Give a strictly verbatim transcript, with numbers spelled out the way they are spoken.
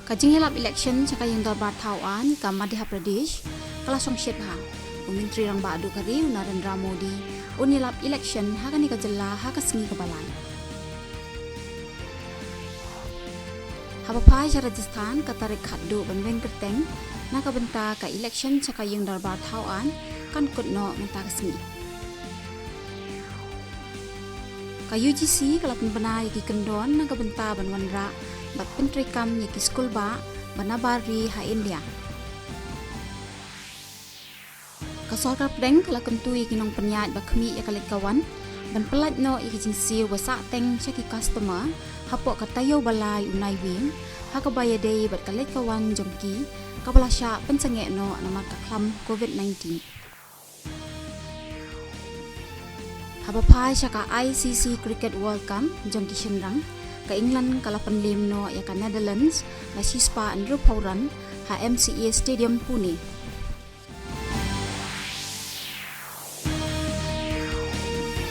Ka jingïalap elekshon sha ka ïing dorbar thaw aiñ ka Madhya Pradesh ka la shongshit bha. U Myntri Rangbah Duh ka ri u Narendra Modi un ïalap elekshon ha kane ka jylla ha ka sngi kaba lai. Haba phai sha Rajasthan, ka tarik khatduh ban weng kyrteng na ka bynta ka elekshon sha ka ïing dorbar thaw aiñ kan kut noh mynta ka sngi. Ka U G C ka la pynbna ïa ki kyndon na ka bynta ban wanrah bad pyntreikam ïa ki skulbah ba nabar ri ha India. Ka sorkar pdeng ka la kyntu ïa ki nongpynïaid ba khmih ïa ka leit ka wan ban pyllait noh ïa ki jingsiew ba sahteng sha ki customer hapoh ka taïew ba lai u Naiwieng, ha kaba ïadei bad ka leit ka wan jong ki kaba la shah pynsangeh noh namar ka khlam COVID nineteen. Haba phai sha ka I C C Cricket World Cup jong ki shynrang, ka England ka la pynliem noh ïa ka Netherlands da shispah hynriewphew run ha M C A Stadium, Pune.